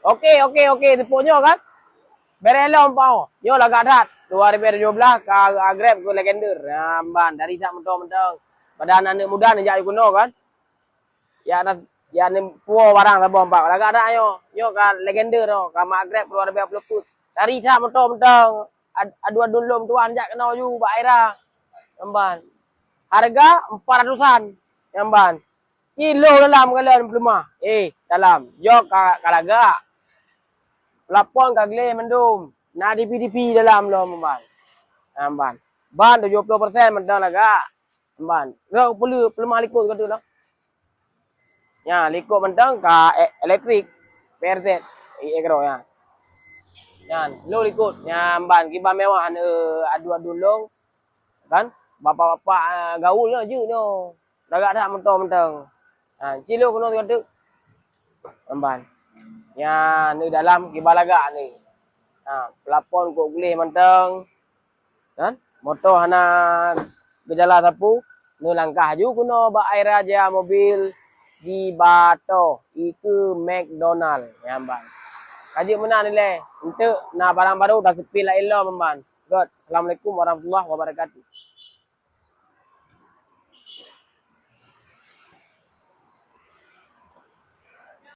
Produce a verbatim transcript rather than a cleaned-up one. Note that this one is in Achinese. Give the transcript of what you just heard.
Oke, oke, oke, tepuk nyoe kan. Bereh lom pao. Nyoe lagak that. Dua ribu tujuh belas ka agrep ke legender. Nah, ban dari that mantong-mantong. Pada anak-anak muda neujak kuno kan. Ya na ya ni puo barang saboh empat. Lagak that nyoe. Nyoe ka legender nyoe. Ka magrib dua ribu dua puluh pun. Dari that mantong-mantong. Ad- Adu-adu lom tuan jak kena ju bak Aira. Nyamban. Harga empat ratusan. Nyamban. Kilo dalam kalian pelemah. Eh, dalam. Jok ka, ka lagak. Plafon ka gleh mandum. Na D P D P dalam lom ban. Ban tujuh puluh persen mantong lagak. Ban. Rong pelu pelemah likot ka tu lah. Nya, likot mantong ka e- elektrik. P R Z. E Agro nya. Nya, lo likot. Nya, ban kiban mewah adu-adu long. Kan? Bapak-bapak, ah, gaul nyoe jeuet nyoe. Lagak that mantong-mantong. Ha, cilo keunoe tu. Amban. Nya, ni dalam kiban lagak ni. Ha, plafon kok gleh mantong. Kan? Moto hana gejala sapu. Ni langkah ju keunoe bak Aira Jaya Mobil di Bato, ikeue McDonald. Nya, amban. Ka jeuet meunan ilée. Enteuk na barang baru, taseupil laén lom, amban. Göt. Assalamualaikum warahmatullahi wabarakatuh.